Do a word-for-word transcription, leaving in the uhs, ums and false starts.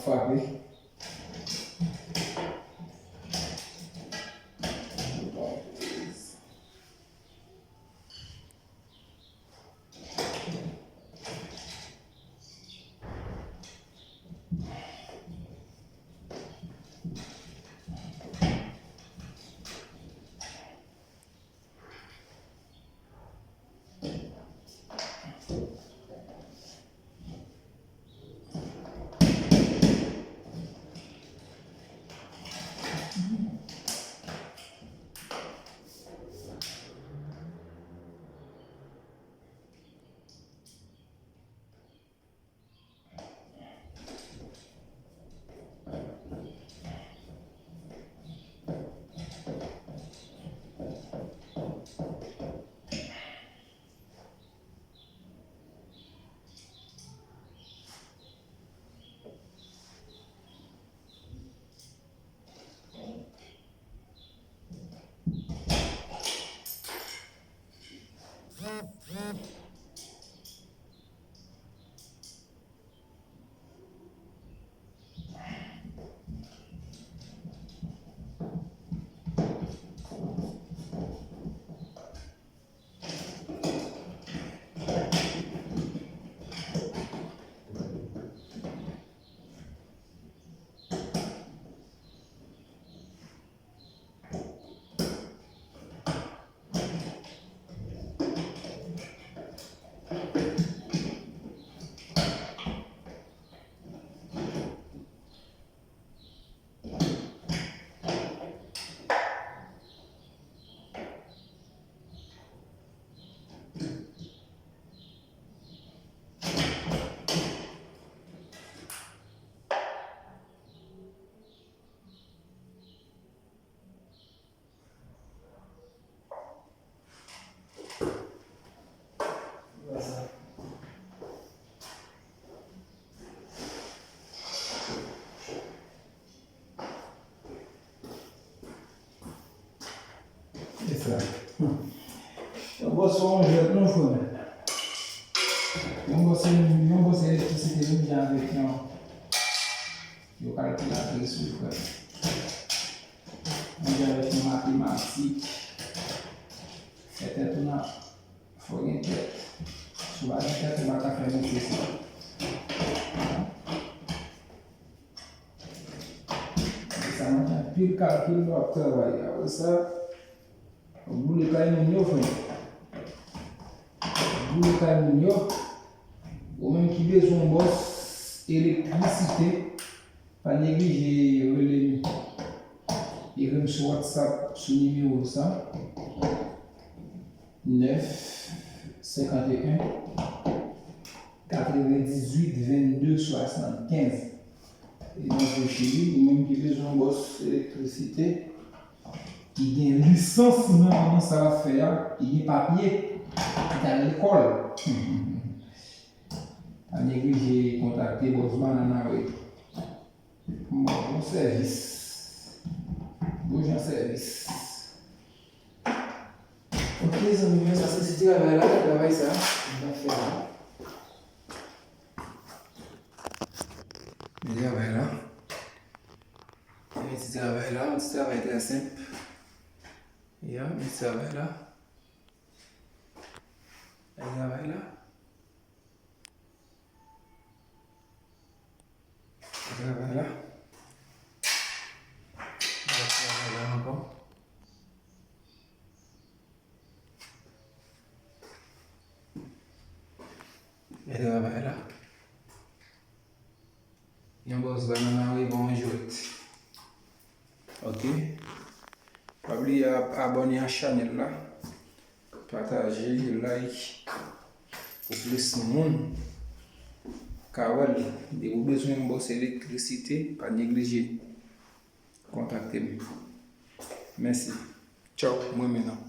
Frape. E sa. Yon bòs pa yon jwèt non, frè m. Yon bòs, yon bòs elektrisite menm jan avèk yon, yon kalkilatris wi, frè m. Menm jan avèk yon matematik. Fè tèt ou nan, fò gen tèt. Si w pa gen tèt, ou pa ka fè metye sa. Apre sa, mande anpil kalkil lè w ap travay. Apre sa, boule kay moun yo, frè. Boule kay moun yo. Ou menm ki bezwen yon bòs elektrisite, pa neglije rele m. Ekri m sou WhatsApp sou nimewo sa. Nèf, senkanteyen, katrevendizuit, vennde, swasannkenz. E nan Chili, ou menm ki bezwen yon bòs elektrisite, ki gen lisans nan, nan sa l ap fè a, ki gen papye, ki t al lekòl. Pa neglije kontakte bòs Banana wi. Bon, bon sèvis. Bon jan sèvis. Ok, zanmi yo, sa se ti travay la, travay sa nou ap fè la. Men travay la. Men ti travay la, yon ti travay trè senp. Ya, men ti travay la. Men travay la. Travay la. Travay la ankò. E travay la. Yon bòs Banana wi, bon jwèt. Ok. Pa bliye ab-, abòne a chanèl la. Pataje, like pou plis moun ka wè l. Depi w bezwen yon bòs elektrisite, pa neglije kontakte m. Mèsi. Tchaw, m renmen nou.